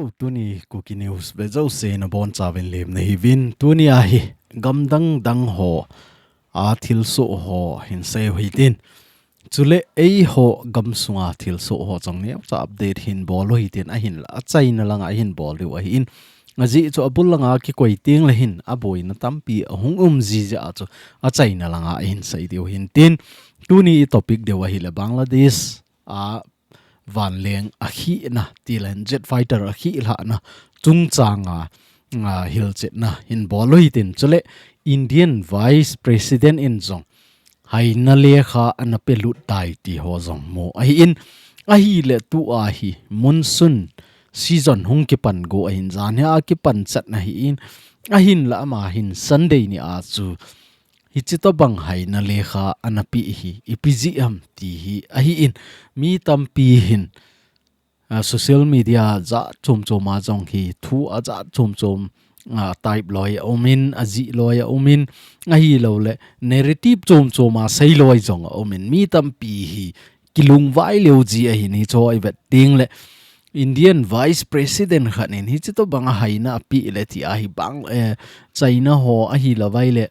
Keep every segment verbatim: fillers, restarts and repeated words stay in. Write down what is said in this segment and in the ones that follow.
Tuni Kuki News vejouse nabonchauvin lemna hiuvin, tuni ahi gamdang dang ho a thilsoh ho hinsei u hitin. Chule eiho gamsunga thilsoh ho jong neocha update hinbol u hitin, ahinla achaina langa hinbol diu ahin. Ajeh chu abul langa kikoi tengle hin aboina tampi ahung um jiji a chu achaina langa hinsei diu hintin. Tuni i topic diu ahile Bangladesh a vanleng akhihna, tilen jet fighter akhihlhahna chungchanga, a, hilchetna hinbol u hitin. Chule Indian Vice President in jong haina lekha ana pelut tai ti ho jong mu ahin. Ahile tua hi monsoon season hung kipan go ahin, janhi a kipan chat ahin. Ahinla ama hin Sunday ni a chu hichi tobang haina lekha ana pe hi ipi jeh ham ti hi ahin. Mi tampi hin, a, social media jat chom chom a jong hi thu ajat chom chom, a, type loi aumin, ajih loi aumin, ahilouleh narrative chom chom a sei loi jong aumin, mi tampi hi kilungvai leu ji ahin. Hicho i vet tengle Indian Vice President khat in hichi tobang a haina ape le ti ahi bang, eh, China ho ahilouvai le,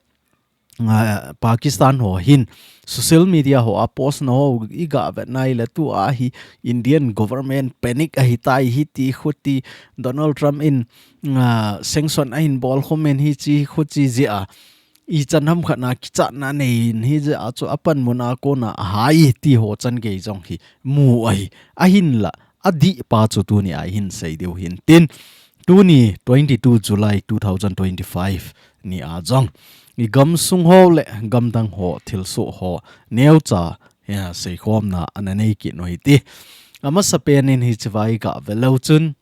a, Pakistan ho hin social media ho a post na ho i ga vet nai le tua hi Indian government panic ahitai, hiti khuti, Donald Trump in, a, sanction ahin bol khomin hichi khuti jeh a ichan ham khat na kichatna nei in hijeh a chu apanmun a kona ahai ti ho chan gei jong hi mu ahi. Ahinla adih pa chu tuni a hinsei diu hintin. Tuni twenty-two July two thousand twenty-five ni a jong i gamsung ho le gamdang ho thilsoh ho neocha, ya, seikhomna ana nei kit u hiti. Amasapen in hichi vai ga vet leu chun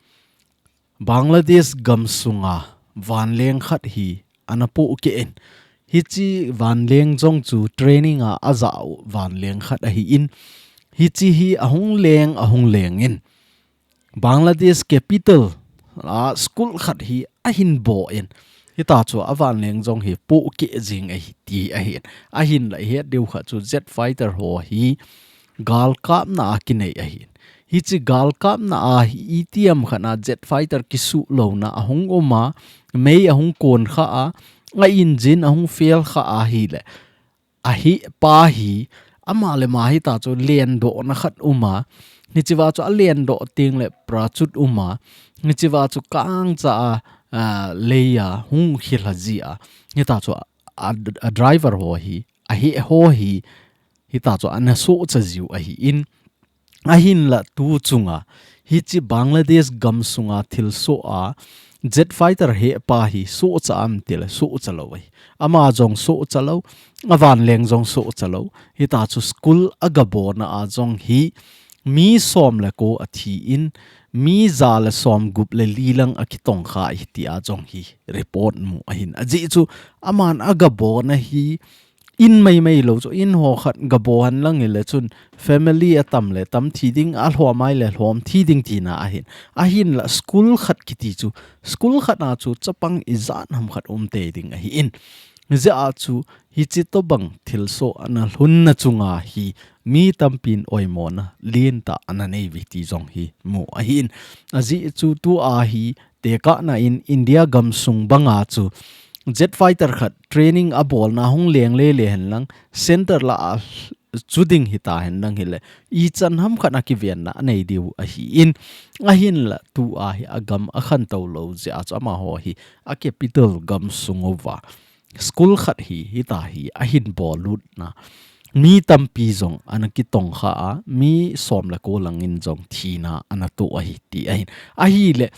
Bangladesh gamsunga vanleng khat hi ana pohkeh in. Hichi vanleng jong chu training a ajah u vanleng khat ahin. Hichi hi ahung leng, ahung leng in Bangladesh capital a school khat hi ahin boh in. Hita chu avanleng jong hi pohkeh jing ahi ti ahin. Ahinla i het diu khat chu jet fighter ho hi galkapna a kinei ahin. Hichi galkapna a hi itiham khat na jet fighter kisuh louna ahung um a, mei ahung kon kha a, a engine ahung fail kha ahile, ahi pa hi, ama le ama hita chu lendohna khat um a, hichi va chu alendoh tengle parachute um a, hichi va chu kangcha a, a, lei a hung khilha ji a, hita chu a, a, a driver ho hi, ahi ho hi, hita chu ana sohcha jiu ahin. Ahinla tu chunga hichi Bangladesh gamsunga thilsoh a jet fighter heh pa hi sohcha am tile sohcha lou ahi. Ama jong sohcha lou, avanleng jong sohcha lou. Hita chu school agabona a jong hi mi som le ko athi in, mi ja le som gup le li lang akitongkha ahi tia jong hi report mu ahin. Ajeh chu aman agabona hi in maimai lou chu, in ho khat gabo hen lang hile chun family atam le tam thi ding, alhom ai le lhom thi ding tina ahin. Ahinla school khat kiti chu, school khat a chu chapang ijat ham khat um tei ding ahin. Hijeh a chu hichi tobang thilsoh ana lhunna chunga hi mi tampin oimona lentah ana nei uve ti jong hi mu ahin. Ajeh chu tua hi tekahna in India gamsung banga chu jet fighter khat training abolna hung leng lele hen lang, center lah a chu ding hita hen lang hile, ichan ham khat a kivenna anei diu ahin. Ahinla tua hi agam akhantou lou jeh a chu amaho hi a capital gamsung uva school khat hi, hita hi ahin bolutna, mi tampi jong ana kitongkha a, mi som le ko lang in jong thina ana toh ahi ti ahin. Ahile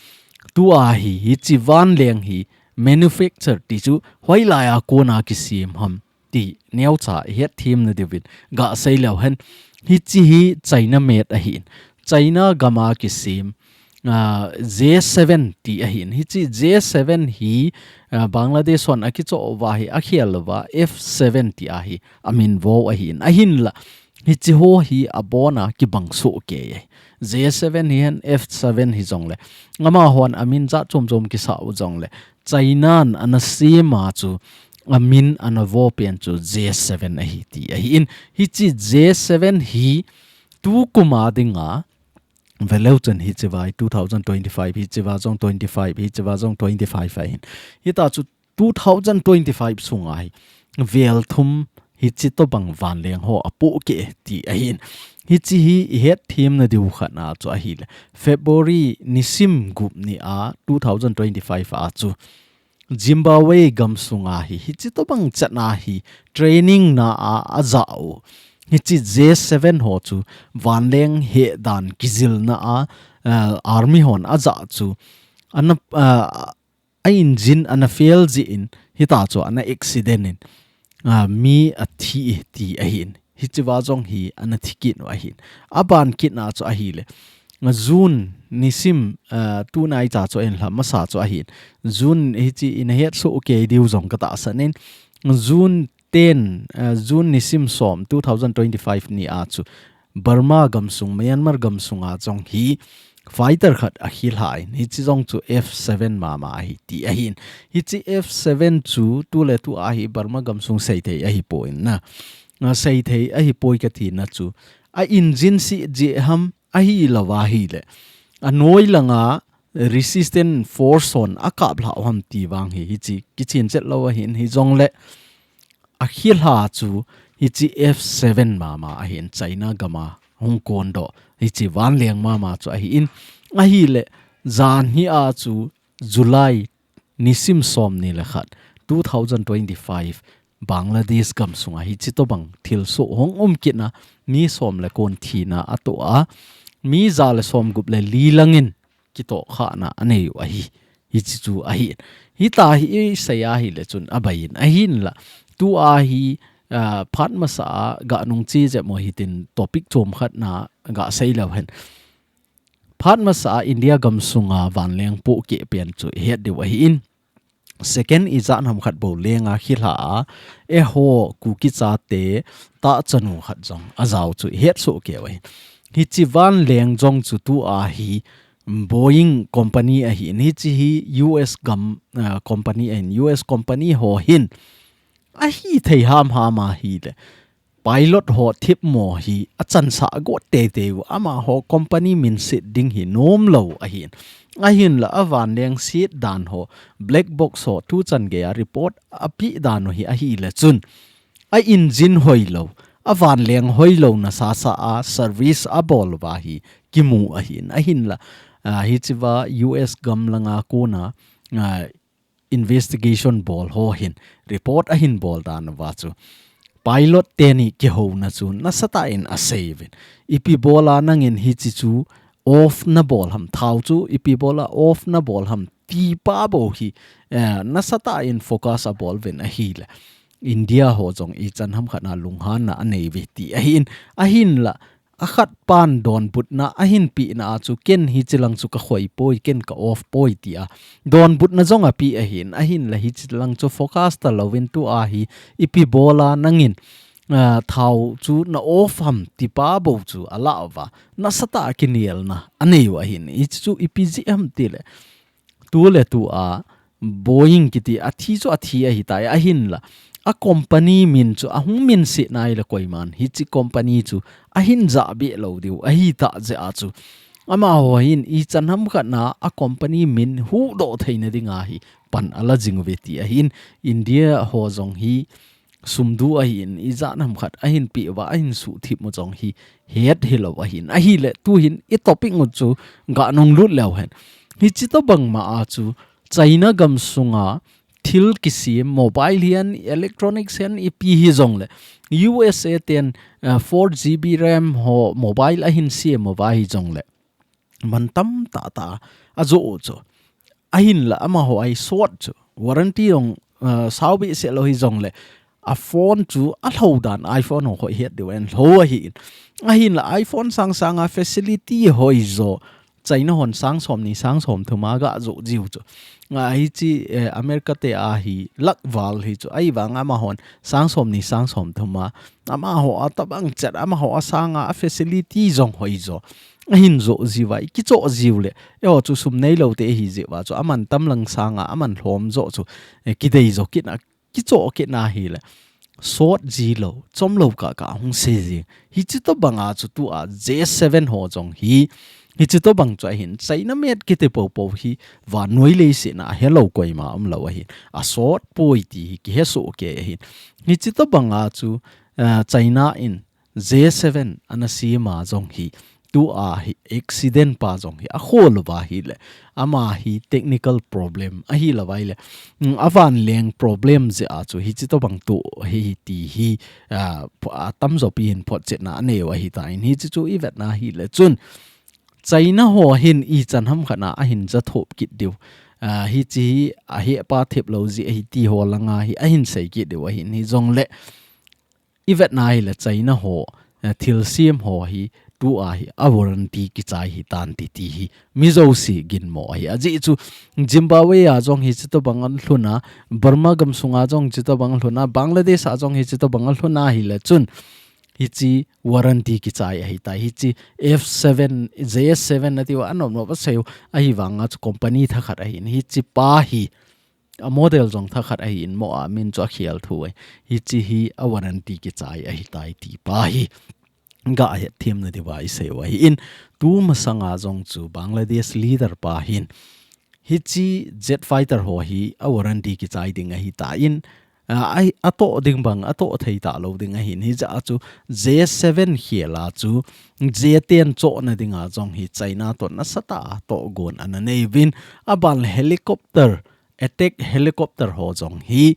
tua hi, hichi vanleng hi manufacture ti chu hoilai a kona kisem ham ti neocha i hetthemna diuvin ga sei leu hen. Hichi hi China made ahin. China gam a kisem, a, J seven ti ahin. Hichi J seven hi, a, Bangladesh hon akichoh uva hi akhel uva F seven ti ahi amin vo ahin. Ahinla hichi ho hi abona kibang soh kei ahi. J seven hihen F seven hijongle, amahon amin jat chom chom kisah u jongle, China in ana sem a chu amin ana vo pen chu J seven ahi ti ahin. Hichi J seven hi tukum a dinga Veleu chun hicheva hi two thousand twenty-five, hicheva jong twenty-five, hicheva jong twenty-five ahin. Hita chu two thousand twenty-five sunga hi vel thum hichi tobang vanleng ho apohkeh ti ahin. Hichi hi ihet themna diu khatna chu ahile, February nisim gup nia two thousand twenty-five a chu Zimbabwe gamsunga hi, hichi tobang chatna hi training na a ajah u. Hichi J seven ho chu vanleng hehdan kijilna a, uh, army hon ajah chu. Ana, uh, a engine ana fail jeh in, hita chu ana accident in, uh, mi athi ti ahin. Hicheva jong hi ana thi kit u ahin. Aban kitna chu ahile, June nisim, uh, tunaicha chu ahin, lha masa chu ahin. June hichi ina hetsoh kei diu jong katahsan in. June ten, uh, June nisim som two thousand twenty-five nia chu Burma gamsung, Myanmar gamsunga jong hi fighter khat akhilha in. Hichi jong chu F seven mama ahi ti ahin. Hichi F seven chu tuletu a hi Burma gamsung seithei ahipoi na. Uh, seithei ahipoi katina chu. A engine sih jeh ham, ahilouva ahile, anoi langa resistance force hon akaplhah u ham ti vang hi, hichi kichen chet lou ahin, hijongle akhilha chu hichi F seven mama ahin, China gama hung kondoh, hichi vanleng mama chu ahin, ahile, jan hia chu July nisim somni le khat, two thousand twenty-five, Bangladesh gamsunga hichi tobang thilsoh hung um kitna, mi som le ko thina atoh a, mi ja le somgup le li langin kitohkhahna anei u ahi. Hichi chu ahi. Hita hi isei ahile chun abaiyin ahinla. Tua hi, ah, phat masa a ganung chi jep mo hitin topic chom khat na gasei leu hen. Phat masa a India gamsunga vanleng pohkeh pen chu ihet diu ahin. Second, ijat ham khat bou lenga khilha a, eiho Kuki chate tahchanu khat jong ajao chu ihetsoh kei u ahin. Hichi vanleng jong chu tua hi Boeing company ahin, hichi hi U S gam, ah, company ahin, U S company ho hin ahithei hamham ahile, pilot ho thipmo hi achansah got teitei u, amaho company min set ding hi nomlou ahin. Ahinla avanleng set dan ho, black box ho tuchan geiya report apeh dan u hi ahile chun, a engine hoilou, avanleng hoilou nasasa a service abol uva hi kimu ahin. Ahinla, ah, hichiva U S gam langa kona, ah, investigation bol ho hin, report ahin bol dan uva chu, pilot teni kihouna chu nasatah in asei uvin. Ipi bola nangin hichi chu off nabol ham, thao chu ipi bola off nabol ham tipa bou hi, eh, nasatah in focus abol uvin ahile, India ho jong ichan ham khat na lunghanna anei uve ti ahin, ahinla, akhat pan donbutna ahin pehna a chu ken hichilang chu kakhoi poi, ken ka off poi tia donbutna jong apeh ahin, ahinla hichilang chu focus talouvin tua hi ipi bola nangin, ah, thao chu na off ham tipa bou chu alah uva, nasatah a kinelna anei u ahin. Hichu ipi jeh ham tile, tuletua Boeing kiti athi chu athi ahitai, ahinla a company min chu ahung minset naile koiman hichi company chu ahin jahbeh lou diu ahitah jeh a chu, amaho hin ichan ham khat na a company min huhdoh theina dinga hi pan ala jing uve ti ahin. India ho jong hi sumdu ahin, ijat ham khat ahin peh uva, ahin suhthip u jong hi het hilou ahin. Ahile, tuhin i topic u chu ganung lut leu hen. Hichi tobang ma a chu China gamsunga thil kisem, mobile hihen, electronics hihen, ipi hijongle, U S A ten, eh, four G B RAM ho mobile ahin sem uva hijongle, man tamtah tah a ajoh u chu. Ahinla amaho a isot chu, warranty jong, uh, sao behseh lou hijongle, a phone chu alhou dan, iPhone ho khu ihet diu ahin, lhou ahin. Ahinla iPhone sangsanga facility hoijo China hon sang somni sang somthum a gajoh jiu chu. Nga hichi, eh, America te a hi lakh val hi chu, ahivanga amahon sang somni sang somthum a, amaho a tobang chet, amaho a sanga a facility jong hoijo ahin joh jiuva, ikichoh jiu le, eiho chu sum neilou te ihi jeh uva chu, aman tamlang sanga aman lhom joh chu, eh, kidei jo kitna, kichoh kitna hile, sot jilou, chomlou kah kah hung sei jing. Hichi tobanga chu tua J seven ho jong hi Hichi tobang chu ahin, China made kiti popo hi vannoi leiset a helou koima umlou ahin. Asot poi ti hi kihesoh kei ahin. Hichi tobang a chu, ah, China in J seven ana sem a jong hi, tua hi accident pa jong hi akhol uva ahile, ama hi technical problem ahilou ahile, mm, avanleng problem jeh a chu hichi tobang toh hi ti hi, ah, pho-, atamjo pi hin photchetna anei u ahitan, hichi chu ivetna ahile chun China ho hin ichan hamkhat a ahin jathop kit diu. Ah, hichi hi ahepa theplou jeh ahi ti ho langa hi ahin sei kit diu ahin, hijongle ivetna ahile China ho, eh, thilsem ho hi tua hi a warranty kichai ahitan ti, ti hi mi jouse ginmo ahi. Ajeh chu Zimbabwe a jong hichi tobang alhun a, Burma gamsunga jong hichi tobang alhun a, Bangladesh a jong hichi tobang alhun a ahile chun hichi warranty kichai ahitai. Hichi F seven, J seven ati uva anop nop asei u, ahivanga chu company thakhat ahin. Hichi pa hi a model jong thakhat ahin, mo a min chu akhel thou e. Hichi hi a warranty kichai ahitai ti pa hi gahet themna diuva isei u ahin. Tumasanga jong chu Bangladesh leader pa hin hichi jet fighter ho hi a warranty kichai ding ahitan, ah, a, atoh ding bang, atoh thei talou ding ahin. Hijeh a chu J seven khel a chu J ten chohna dinga jong hi China toh nasatah a tohgon ana nei uvin, aban helicopter, attack helicopter ho jong hi,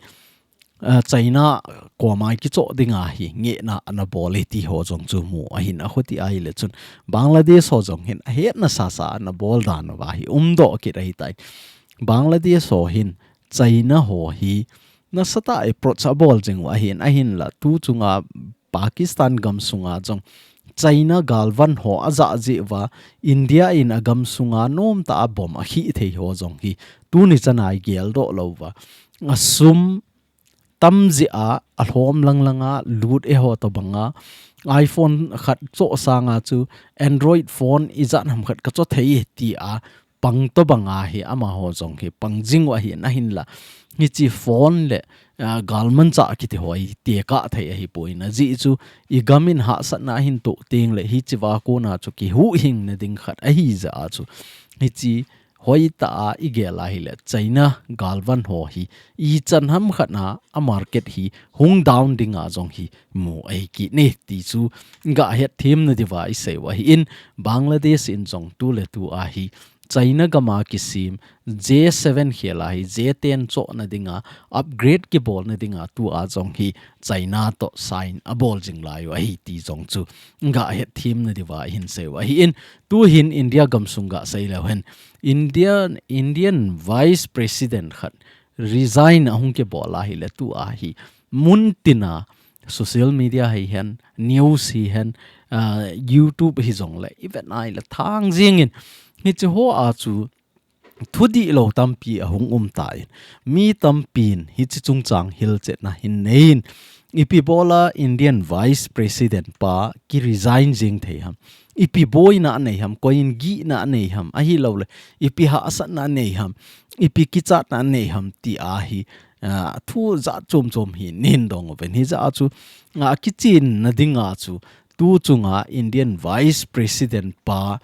ah, China koma kichoh dinga hi ngehna ana bol e ti ho jong chu mu ahin. Akhuti ahile chun Bangladesh ho jong hin ahetna sasa ana bol dan uva hi umdoh kit ahitai. Bangladesh ho hin China ho hi nasatah a approach abol jing u ahin, ahinla tu chunga Pakistan gamsunga jong China galvan ho ajah jeh uva India in agamsunga nomtah a bomb akhih thei ho jong hi tuni chana igeldoh lou uva, asum tam jeh a alhom lang langa lut e ho tobanga iPhone khat choh sanga chu Android phone ijat ham khat kachoh thei e tia pang tobanga hi amaho jong hi pang jing u ahin, ahinla hichi phone le, ah, galmanchah kiti ho hi tekah thei ahipoi, ajeh chu igam in hahsatna ahin toh tengle hichi va kona chu kihuhhingna ding khat ahijeh a chu hichi hoitah a igel ahile China galvan ho hi ichan hamkhat a a market hi hung down dinga jong hi mu ahi kit e ti chu gahet themna diuva isei u ahin. Bangladesh in jong tuletu a hi China gama kisem J seven khel a hi J ten chohna dinga upgrade kibolna dinga tua jong hi China toh sign abol jing lai u ahi ti jong chu gahet themna diuva ihin sei u ahin. Tuhin India gamsung gasei leu hen, Indian, Indian Vice President khat resign ahung kibol ahile tua hi muntina social media hihen, news hihen, ah, YouTube hijongle ivet ahile thang jingin hichi ho a chu thudihlou tampi ahung umtan, mi tampin hichi chungchang hilchetna hin neiyin, ipi bola Indian Vice President pa kiresign jing thei ham, ipi boina anei ham, koiyin gihna anei ham, ahilouleh ipi hahsatna anei ham, ipi kichatna anei ham tia hi, ah, thu jat chom chom hi neihin dong uvin. Hijeh a chu, ah, kichenna dinga chu tu chunga Indian Vice President pa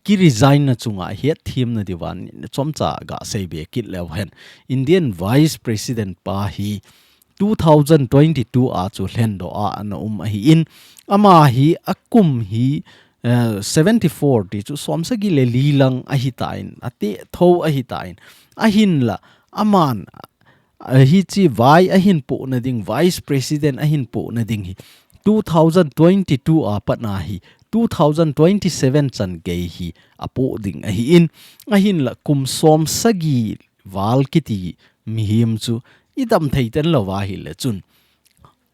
kiresign na chunga hetthemna diuva chomcha gasei be kit leu hen. Indian Vice President pa hi two thousand twenty-two a chu lhendoh a ana um ahin, ama hi akum hi, eh, seventy-four ti chu somsagi le li lang ahitan, atetho ahitan, ahinla aman, ah, hichi vai ahin pohna ding, Vice President ahin pohna ding hi two thousand twenty-two a pat a hi two thousand twenty-seven chan gei hi apoh ding ahin, ahinla kum somsagi val kiti mihem chu idam thei tenlou ahile chun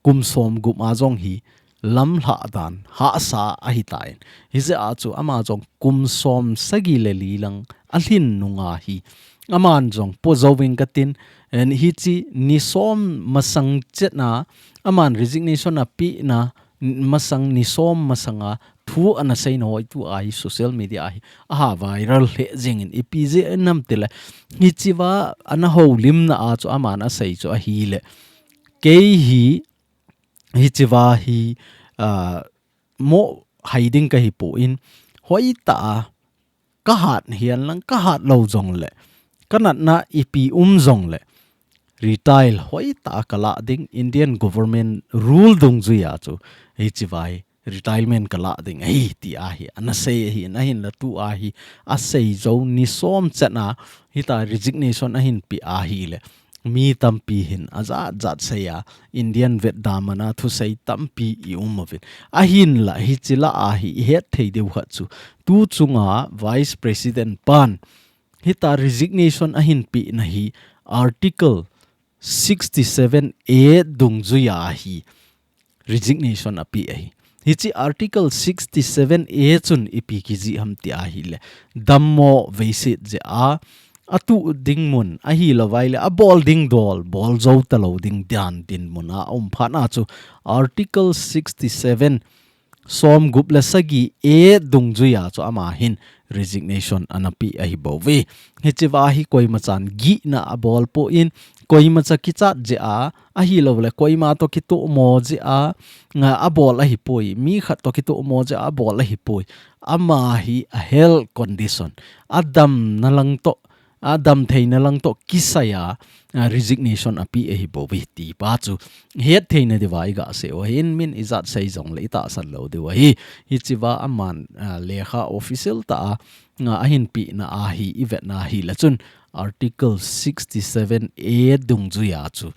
kum somgup a jong hi lamlhah dan hahsa ahitan. Hijeh a chu ama jong kum somsagi le li lang alhin nunga hi aman jong po jouving katin, eh, hichi ni som masang chetna aman resignation apehna masang, ni som masanga thu ana seina ho hi tua hi social media a hi aha viral lheh jingin, ipi jeh ham itile hichi va ana houlimna a chu aman asei chu ahile, kei hi hichi va hi, ah, mohai ding kahipon, hoitah a kahat hihen lang, kahat lou jongle, kanatna ipi um jongle, retire hoitah a kalah ding, Indian government rule dungjuia chu, hichea hi retirement kalah ding ahi, ti ahi, ana sei ahi, ahinla tua hi asei jou ni som chan a, hitia resignation ahin pe ahile, mi tampi hin ajat jat sei a, Indian vetda mana thusei tampi i um uvin. Ahinla hiche lah a hi ihet thei diu khat chu, tu chunga Vice President pan hitia resignation ahin pena hi Article sixty-seven A dungjuia hi resignation ape ahi. Hiche Article sixty-seven A chun ipi kijih ham ti ahile, dammo veiset jeh a, atuh ding mun ahilouvaile, abol ding dol bol jou talou ding dan dinmun a aum phat a chu, Article sixty-seven, som gup le sagi A dungjuia chu ama hin resignation ana pe ahi bouve. Hichea hi koimachan gihna abol poi, koimacha kichat jeh a, ahilouleh koima toh kitomo jeh a, nga abol ahipoi, mi khat toh kitomo jeh a abol ahipoi. Ama hi a health condition, adamna lang toh, adamtheina lang toh kisai a, a, resignation ape ahi bouve ti pa chu ihet theina diuva iga sei u ahin, min ijat sei jongle itahsan lou diu ahi. Hichea aman, a, lekha official tah a, nga ahin pena ahi, ivetna hile chun Article sixty-seven A dungjuia chu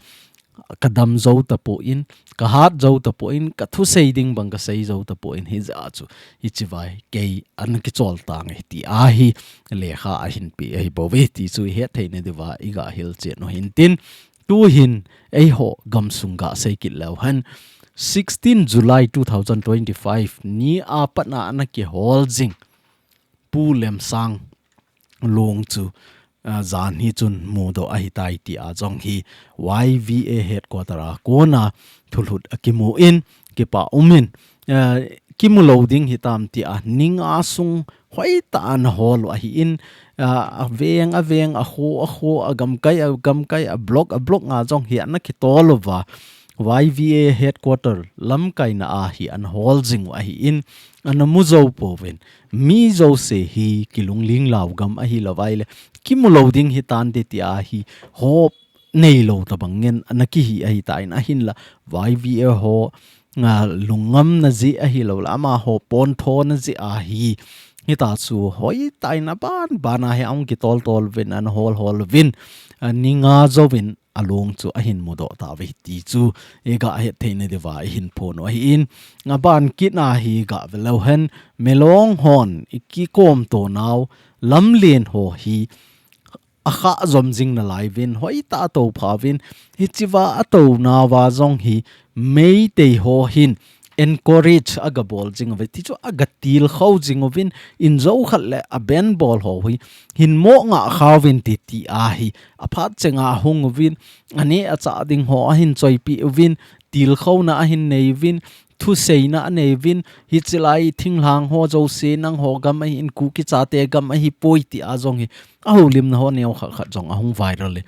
kadam jou tapon, kahat jou tapon, kathusei ding bang kasei jou tapon, hijeh a chu hichea hi kei ana kichol tange ti ahi, lekha ahin pe ahi bouve ti chu ihet theina diuva iga hilchen u hintin, tuhin eiho gamsung gasei kit leu hen, sixteen July two thousand twenty-five ni a pat a ana kihol jing Pu Lemsang long chu, a, jan hi chun mudoh ahitai tia jong hi Y V A headquarter a kona thulhut akimun, kipa umin, a, kimu lou ding hitam tia ni nga sung hoitah a ana hol u ahin, a, aveng aveng, akho akho, agamkai agamkai, ablock ablock a jong hi ana kitol uva, Y V A headquarter lamkaina a hi ana hol jing u ahin, ana mu jou pouvin, mi jouse hi kilungling lou gam ahilouvaile, kimu lou ding hitante tia hi hope neilou tobang ngen ana kihi ahitan, ahinla Y V A ho, a, lungngamna jeh ahilouleh amaho ponthona jeh a hi, hitia chu hoitah in aban ban a hi ahung kitol tol uvin, ana hol hol uvin, a, ni nga jouvin along chu ahin mudoh tauve ti chu iga het theina diuva ihin phon u ahin, aban kit a hi gave leu hen, Milong hon ikikom to nau lamlen ho hi akha jom jing nalai uvin, hoitah a atou pha uvin, hichea atou nauva jong hi Meitei ho hin encourage aga bol jing uve ti chu, aga tilkhou jing uvin, in jou khat le aban bol ho hi hin mo nga kha uvin ti tia hi aphat chenga ahung uvin, aneh achah ding ho ahin choipi uvin, tilkhouna ahin nei uvin, thuseina anei uvin, hiche lai thinglhang ho jouse, nangho gam ahin, Kuki chate gam ahipoi tia jong hi ahoulimna ho neo khat khat jong ahung viral e.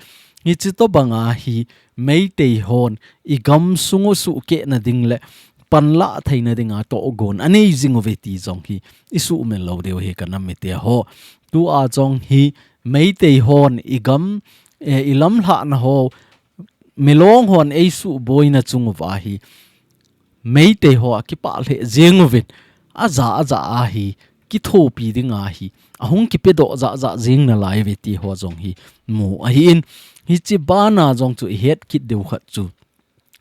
Hiche tobang a hi Meitei hon igamsung u suhkeh nading le panlah theina dinga tohgon anei jing uve ti jong hi isuhmil lou diu ahi ka nam mite ho. Tua jong hi Meitei hon igam, eh, ilamlhahna ho Milong hon eisuhboina chung uva hi Meitei ho akipah lheh jeng uvin, aja aja a hi kithopi ding a hi ahung kipedoh jah jah jeng nalai uve ti ho jong hi mu ahin, hiche bana jong chu ihet kit diu khat chu,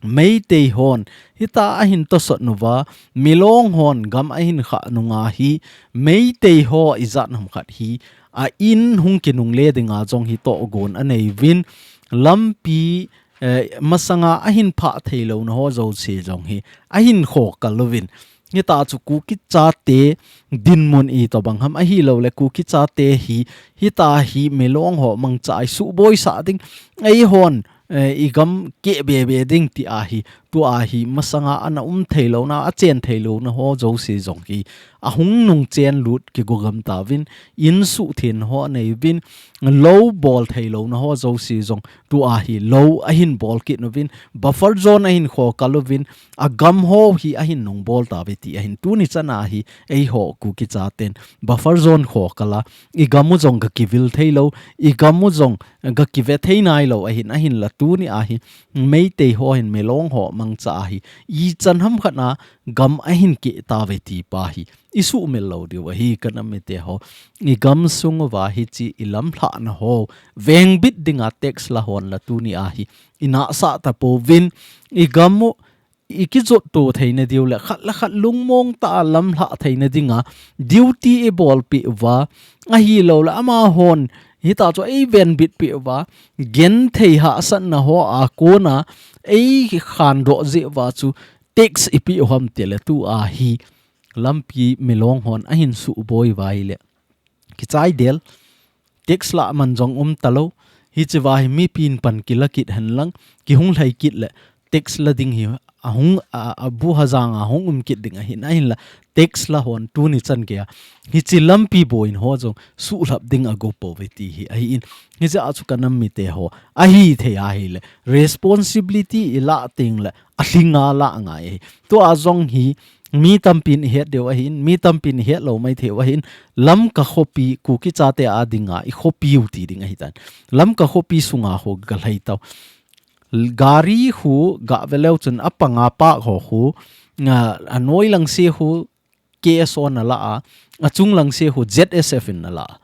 Meitei hon hitia ahin tosot nauva, Milong hon gam ahin khah nunga hi Meitei ho ijat ham khat hi a in hung kinungle dinga jong hi tohgon anei uvin, lampi, eh, masanga ahin phah theilouna ho jouse jong hi ahin khokal uvin, hitia chu Kuki chate dinmun itobang ham ahilouleh Kuki chate hi hitia hi Milong ho mangcha a isuhboisah ding, eihon, eh, igam keh bebe ding tia hi, tua hi masanga ana um theilouna, achen theilouna ho jouse jong hi ahung nung chen lut kigo gam tauvin, in suhtheng ho nei uvin, lou bol thei louna ho jouse jong tua hi lou ahin bol kit uvin, buffer zone ahin khokal uvin, agam ho hi ahin nung bol tauve ti ahin. Tuni chana hi eiho Kuki chaten buffer zone khokal a, igam u jong ga kivil thei lou, igam u jong ga kive thei nai lou ahin, ahinla tuni a hi Meitei ho hin Milong ho mangcha a hi ichan ham khat a gam ahin keh tauve ti pa hi isuhmil lou diu ahi ka nam mite ho. Igam sung uva hiche ilamlhahna ho vengbit dinga tax la hon la tuni a hi inahsah tapouvin, igam u ikijotto theina diu le khat le khat lungmong tah a lamlhah theina dinga duty ibolpeh uva, ahilou le amahon hita chu eivenbit peh uva, genthei hahsatna ho a kona eikhandoh jeh uva chu tax ipeh u ham tile tua hi lampi Milong hon ahin suboi uva ahile kichai del, tax lah man jong um talou, hichea hi mipin pan kila kit henlang, kihung lhai kit le tax la ding hi ahung a, a bu hajang a hung um kit ding ahin, ahinla tax la hon tuni chan geiya hiche lampi boina ho jong suhlhap ding ago pouve ti hi ahin. Hijeh a chu ka nam mite ho, ahithei ahile responsibility ilah teng le alhinga lah ngai ahi. Tua jong hi mi tampin ihet diu ahin, mi tampin ihet lou maithei u ahin, Lamka khopi, Kuki chate a dinga ikhopi u ti ding ahitan. Lamka khopi sunga ho ga lhai tau. Gari khu ga ve leu chun apanga park ho khu, a, anoi lang se khu K S O na la a, achung lang se khu Z S F in na la a.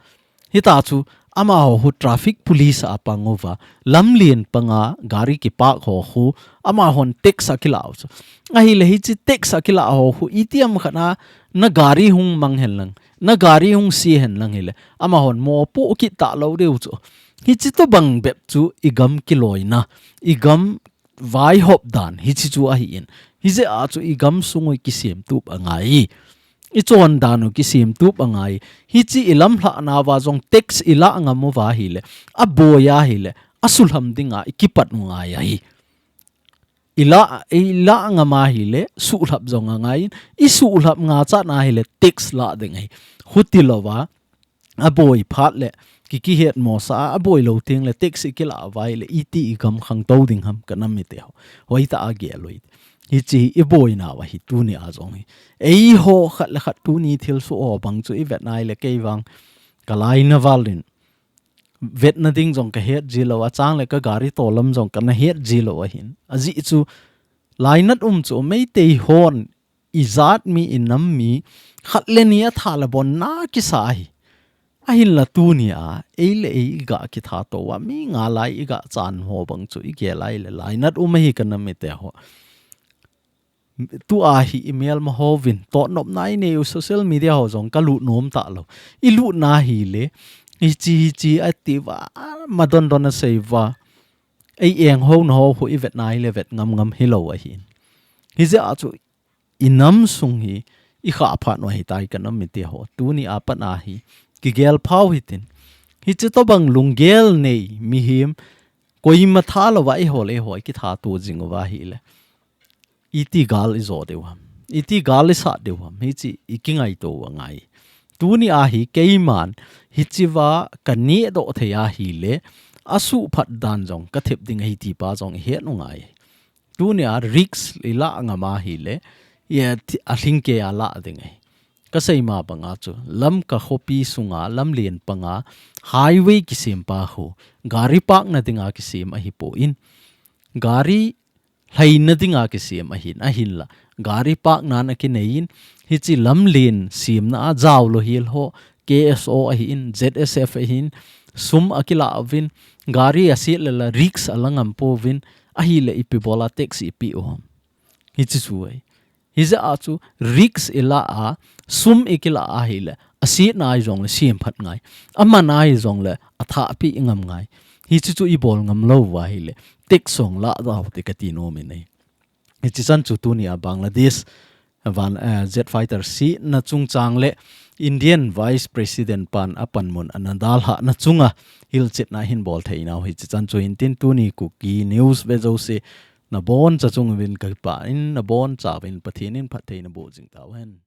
Hita chu amaho khu traffic police a pang uva, lamlen panga gari kipark ho khu, amahon tax akilah u chu. Ahile hiche tax akilah ho khu, itiham khat a na gari hung mang henlang, na gari hung se henlang hile, amahon mopoh kit talou diu chu. Hiche tobang bep chu igam kiloina, igam vaihop dan hiche chu ahin. Hijeh a chu igam sung u kisemtup angai. Ichon dan u kisemtup angai. Hiche ilamlhahna uva jong tax ilah ngam uva ahile, aboi ahile, asuhlham dinga ikipat u ngai ahi. Ilah, ilah ngam ahile, suhlhap jong angai in, isuhlhap ngachat na ahile, tax lah ding ahi. Huti louva, aboi phat le, ki, kihetmosah a, aboi lou teng le, tax ikilah uva ahile, iti igam khangtou ding ham, ka nam mite ho. Hoitah a gel u hite. Hiche hi iboina uva hi tuni a jong hi. Eiho khat le khat tuni thilsoh ho bang chu ivet na ahile, kei vang ka laina val in vetna ding jong ka het ji lou, achang le ka gari tolam jong kana het ji lou ahin. Ajeh chu lainat um chu Meitei hon ijat mi, inam mi, khat le ni atha le bon na kisa ahi. Ahinla tuni a, ei le ei iga kitha tou a, mi nga lai iga chan ho bang chu igel ahile lainat um ahi ka nam mite ho. Tua hi imelma hovin, totnopna inei u social media ho jong ka lut nom talou. Ilut na ahile, hiche, hiche ati uva, madondon asei uva. Ei eng hou na ho khu ivet na ahile vet ngam ngam hilou ahin. Hijeh a chu inam sung hi ikhah phat u ahitai ka nam mite ho. Tuni a pat a hi kigel phau hitin. Hiche tobang lunggel nei mihem koima tha louva eiho le eiho ikitha to jing uva ahile, iti gal ijo diu ham, iti gal isat diu ham, hiche ikingaito u angai. Tuni a hi keiman hichea ka nehdoh thei ahile, asuhphat dan jong ka thep ding ahi ti pa jong ihet u ngai. Tuni a risk ilah ngam ahile, alhingkei a lah ding ahi. Ka seima banga chu, Lamka khopi sunga, lamlen panga, highway kisem pa khu, gari park na dinga kisem ahipoi. Gari lhaina dinga kisem ahin, ahinla gari park nan akinei in, hiche lamlen semna a jaolou hel ho, K S O ahin, Z S F ahin, sum akilah uvin, gari aset le la risk ala ngam pouvin, ahile ipi bola tax ipeh u ham. Hiche chu ahi. Hijeh a chu risk ilah a, sum ikilah ahile, asetna ahi jongle semphat ngai. Aman ahi jongle athahpeh ngam ngai. Hiche chu ibol ngam lou uva ahile, tax jong lah dau te kati nom in ahi. Hiche chan chu tuni a Bangladesh van, eh, jet fighter sihna chungchang le Indian Vice President pan apanmun ana dalhahna chunga hilchetna ahin bol thei nau hiche chan chu hintin, tuni Kuki News ve jouse naboncha chunguvin kakipah in, nabonchauvin Pathen in phattheina boh jing tauhen.